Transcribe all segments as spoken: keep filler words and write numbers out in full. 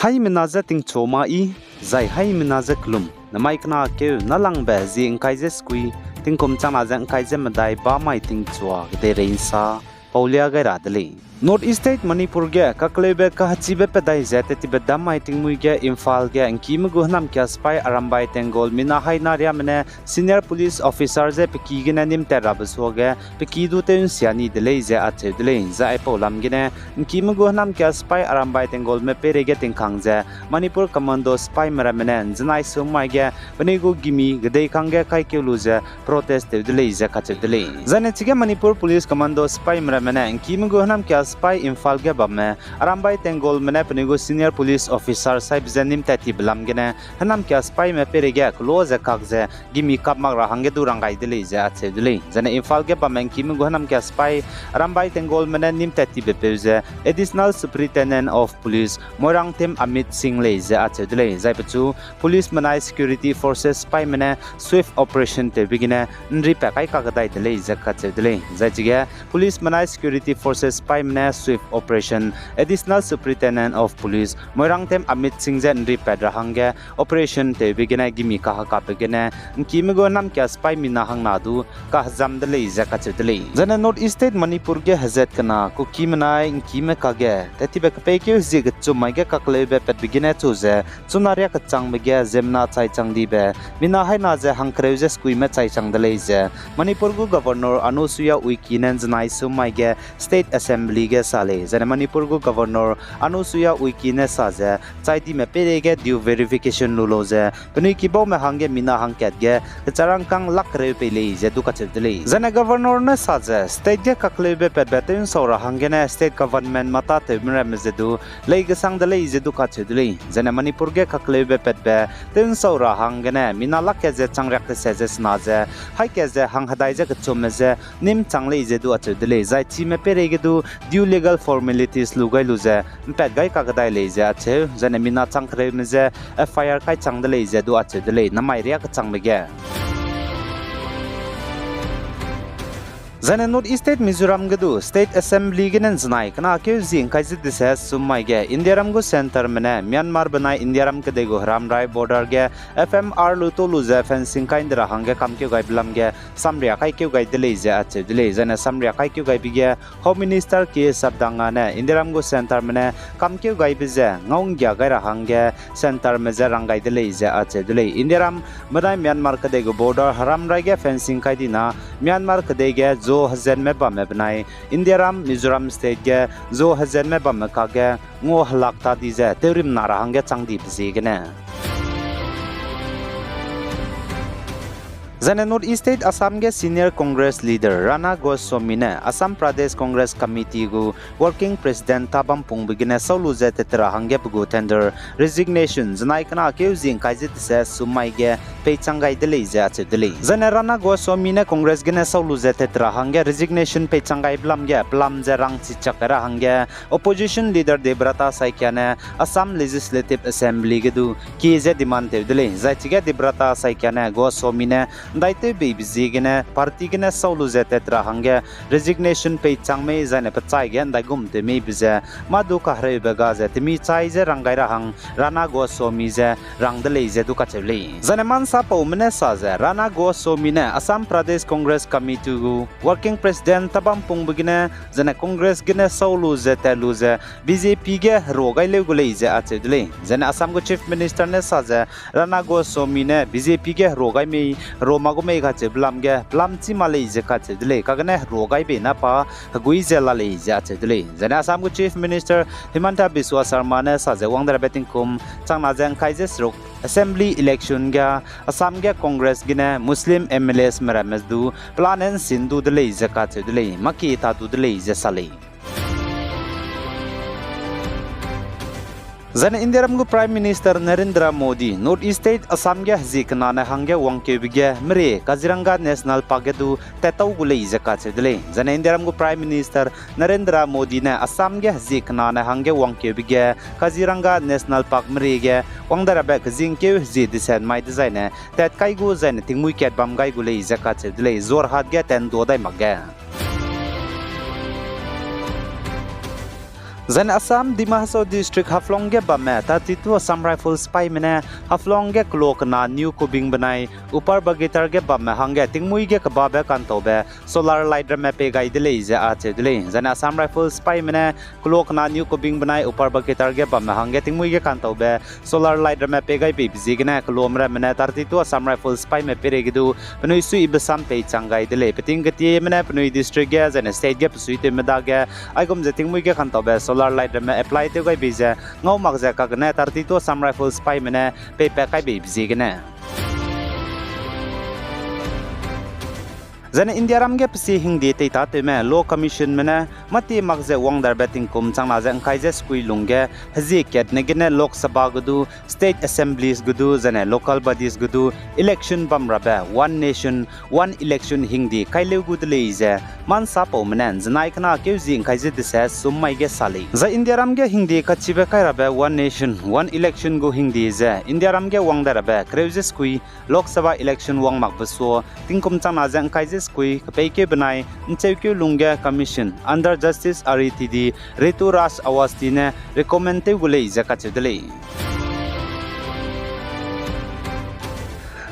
Haimena je tingchu ma i, zai haimena je kelum, namai kena keu nâlangbe zie ngkai ze sekui, tingkum changna ze ngkai ze medai bamai tingchua kedeirei nsa paulia gai ra de lei. North East State Manipur ge kakleube kahechibe pedai ze tettibe dammai tingmuî ge Imphal ge ngkîme gu hênamkia sipai Arambai Tenggol mina haina riame ne senior police officer je pe ki gene nîmtat rabe suage pe ki du tew nsia ni de lei ze acheu de lei. Zai aipau lam gene ngkîme gu hênamkia sipai Arambai Tenggolme peireige tingkang ze Manipur Commando sipaime ramme ne nzenai sum mai ge penui gu gimi kedei kangge kaikeu lu ze protest tew de lei ze kacheu de lei. Zaine chige Manipur Police Commando sipaime ramme ne ngkîme gu hênamkia sipai Imphal ge bamme Arambai Tenggolme ne penui gu senior police officer saibe je nîmtat tibe lam gene hênamkia sipaime peireige kelo ze kak ze gimi kap mak ra hangge du rang gai de lei ze acheu de lei. Zaine Imphal ge bamme ngkîme gu hênamkia sipai Arambai Tenggolme ne nîmtat tibe peu ze Additional Superintendent of Police Moirangthem Amit Singh lei ze acheu de lei. Zai pechu police menai security forces sipaime ne swift operation tewbe gene nri pat kai kakdai de lei ze kacheu de lei. Zai chige police menai security forces sipaime ne swift operation Additional Superintendent of Police Moirangthem Amit Singh je nri pat ra hangge operation tewbe gene gimi kahekabe gene ngkîme gu hênamkia sipai mina hangna du kahezam de lei ze kacheu de lei. Zaine North East State Manipur ge hezat kena Kuki menai ngkîme kage tettibe kepeikeu hezie kechum mai ge kakleube patbe gene chu ze chuna riâ kechangbe ge ziemmena chai chang dibe mina haina ze hangkereu ze sekuime chai chang de lei ze Manipur gu Governor Anusuiya Uikey ne nzenai sum mai ge State Assembly ge sa lei. Zaine Manipur gu Governor Anusuiya Uikey ne sa ze chai dime peireige due verification lu lau ze penui kibaume hangge mina hangkat ge kecharangkâng lak kereu pei lei ze du kacheu de lei. Zaine Governor ne sa ze state ge kakleube patbe tew'nsau ra hanggene state government mata tewme ramme ze du lei kesang de lei ze du kacheu de lei. Zaine Manipur ge kakleube patbe tew'nsau ra hanggene mina lak kat ze chang riak tese ze sena ze haî kat ze hanghedai ze kechumme je nîm chang lei ze du acheu de lei. Zai chime peireige du due legal formalities lu gai lu ze mpat gai kakdai lei ze acheu. Zaine mina chang kereume je F I R kai chang de lei ze du acheu de lei, namai riâ kechangbe ge. Zaine North East State Mizoram ge du State Assembly gene nzenai kena keu zie ngkai ze dese sum mai ge Indiaram gu centreme ne Myanmar benai Indiaram kedei gu heramrai border ge F M R lu tau lu ze fencing kai nde ra hangge kamkeu gaibe lam ge samria kaikeu gai de lei ze acheu de lei. Zaine samria kaikeu gaibe ge Home Minister K Shanmugam ne Indiaram gu centreme ne kamkeu gaibe ze ngau nggia gai ra hangge centreme je rang gai de lei ze acheu de lei. Indiaram benai Myanmar kedei gu border heramrai ge fencing kai dina Myanmar kedei ge zo hezenme bamme benai Indiaram Mizoram State ge zo hezenme bamme kakge ngua helak ta di ze tewrimna ra hangge chang dibe ziegene. Zaine North East State Assam ge senior Congress leader Rana Goswami ne Assam Pradesh Congress Committee gu working president tabam pungbe gene sau lu ze tat ra hangge pe gu tender resignation zenai kena keu zie ngkai ze dese sum mai ge peichang gai de lei ze acheu de lei. Zaine Rana Goswami ne Congress gene sau lu ze tat ra hangge resignation peichang gaibe lam ge pelam ze rangchi chak ra hangge opposition leader Debrata Saikia ne Assam Legislative Assembly ge du kie ze demand tew de lei. Zai chige Debrata Saikia ne Goswami ne ndaitew beibe ziegene party gene sau lu ze tat ra hangge resignation peichang mei zaine pechai ge ndaigum tew meibe ze mâ du kahereube ga ze temi chai ze rang gai ra hang Rana Goswami ze rang de lei ze du kacheu lei. Zaine mansapaume ne sa ze Rana Goswami ne Assam Pradesh Congress Committee gu working president tabam pungbe gene zaine Congress gene sau lu ze tat lu ze B J P ge herua gai leu gu lei ze acheu de lei. Zaine Assam gu Chief Minister ne sa ze Rana Goswami ne B J P ge herua gai mei, herua ma gu mei kacheube lam ge pelam chî ma lei ze kacheu de lei. Kagene herua gai bei na pa hegui ze la lei ze acheu de lei. Zaine Assam gu Chief Minister Himanta Biswa Sarma ne sa ze wang derabe tingkum changna ze ngkai ze seruk Assembly election ge Assam ge Congress gene Muslim M L As me ramme du plan and sin du de lei ze kacheu de lei, maki ta du de lei ze sa lei. Zaine Indiaram gu Prime Minister Narendra Modi North East State Assam ge hezie kenane hangge wangkeube ge merie Kaziranga National Park ge du tattau gu lei ze kacheu de lei. Zaine Indiaram gu Prime Minister Narendra Modi ne Assam ge hezie kenane hangge wangkeube ge Kaziranga National Park merie ge wang derabe kezingkeu hezie deset mai dezaine tat kai gu zaine tingmuî kat bam gai gu lei ze kacheu de lei, Jorhat ge tat ndu dai makge. Zaine Assam, Dima Hasao District Haflong ge bamme thirty-two Assam Rifles sipaime ne Haflong ge kelo kena New Kubing benai Upper Baghatir ge bamme hangge tingmuî ge kebabe kantaube solar light ramme pei gai de lei ze acheu de lei. Zaine Assam Rifles sipaime ne kelo kena New Kubing benai Upper Baghatir ge bamme hangge tingmuî ge kantaube solar light ramme pei gai beibe ziegene kelome ramme ne thirty-two Assam Rifles sipaime peireige du penui suibe sam pei chang gai de lei. Peting ketieme ne penui district ge zaine state ge pesuitewme dage aigum ze tingmuî ge kantaube solar light ramme apply tew gai bei ze ngau mak ze kagene thirty-two Assam Rifles sipaime ne peipat kai beibe ziegene Zaine Indiaram ge pesi hingde teitatewme Law Commissionme ne mâtie mak ze wangdarbe tingkum changna ze ngkai ze sekui lungge hezie katne gene Lok Sabha gu du, State Assemblies gu du, zaine local bodies gu du election bamrabe One Nation, One Election hingde kaileu gu de lei ze mansapaume ne ’nzenai kena keu zie ngkai ze deset sum mai ge sa lei. Zai Indiaram ge hingde kachibe kairabe One Nation, One Election gu hingde ze Indiaram ge wangdai rabe kereu ze sekui Lok Sabha election wang makbe sua tingkum changna ze ngkai ze sekui kepeikeu benai ncheukeu lungge commission under Justice R E T D, Rituraj Awasthi ne recommend tew gu lei ze kacheu de lei.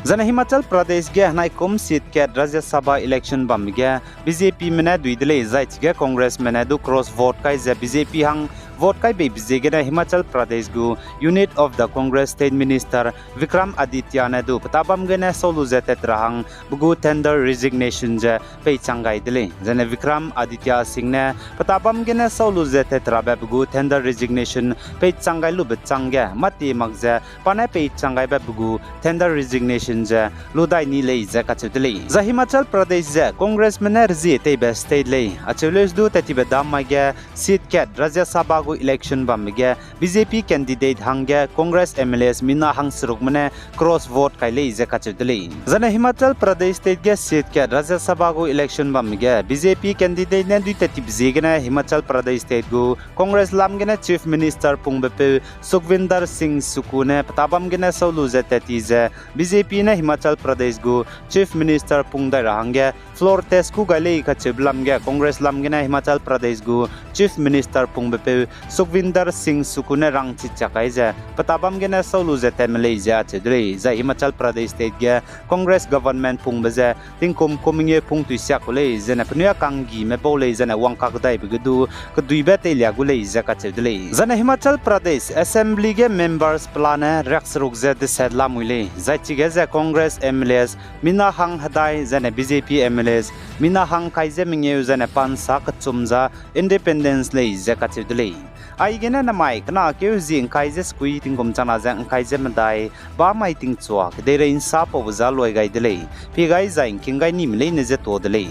Zaine Himachal Pradesh ge henaikum seat kat Rajya Sabha election bambe ge B J Pme ne dui de lei, zai chige Congressme ne du cross vote kai ze B J P hang vote kai beibe ziegene Himachal Pradesh gu Unit of the Congress State Minister Vikram Aditya ne du petabam gene sau lu ze tat ra hang pe gu tender resignation ze peichang gai de lei. Zaine Vikram Aditya Singh ne petabam gene sau lu ze tat rabe pe gu tender resignation peichang gai lube chângge mâtie mak ze pa ne peichang gaibe pe gu tender resignation ze lu dai ni lei ze kacheu de lei. Zai Himachal Pradesh ze Congressme ne rezie teibe state lei. Acheu lei du tat tibe dam mai ge seat kat Rajya Sabha gu election bambe ge B J P candidate hangge Congress M L As mina hangserukme ne cross vote kai lei ze kacheu de lei. Zaine Himachal Pradesh state ge seat kat Rajya Sabha gu election bambe ge B J P candidate ne dui tat tibe ziegene Himachal Pradesh state gu Congress lam gene Chief Minister pungbepeu Sukhvinder Singh Sukkhu ne petabam gene sau lu ze tat ti ze B J P ne Himachal Pradesh gu Chief Minister pung dai ra hangge floor test kû gai lei kacheube lam ge Congress lam gene Himachal Pradesh gu Chief Minister pungbepeu Sukhvinder Singh Sukkhu ne rangchi chak kai ze petabam gene sau lu ze tatme lei ze acheu de lei. Zai Himachal Pradesh state ge Congress government pungbe ze tingkum kum mengeu pung tui siak gu lei, zene penui a kanggime bau lei, zene wangkak daibe ge du keduibe teilia gu lei ze kacheu de lei. Zene Himachal Pradesh Assembly ge members pelane riakseruk ze deset lamui lei, zai chige ze Congress M L As mina hang hedai, zene B J P M L As mina hang kai ze mengeu, zene pansa kechum za independence lei ze kacheu de lei. Aigene namai kena keu zie ngkai ze sekui tingkum changna ze ngkai ze medai, ba mai tingchua kedeirei nsa paube za loi gai de lei, pie gai zai ngking gai nime leine ze tuâ de lei.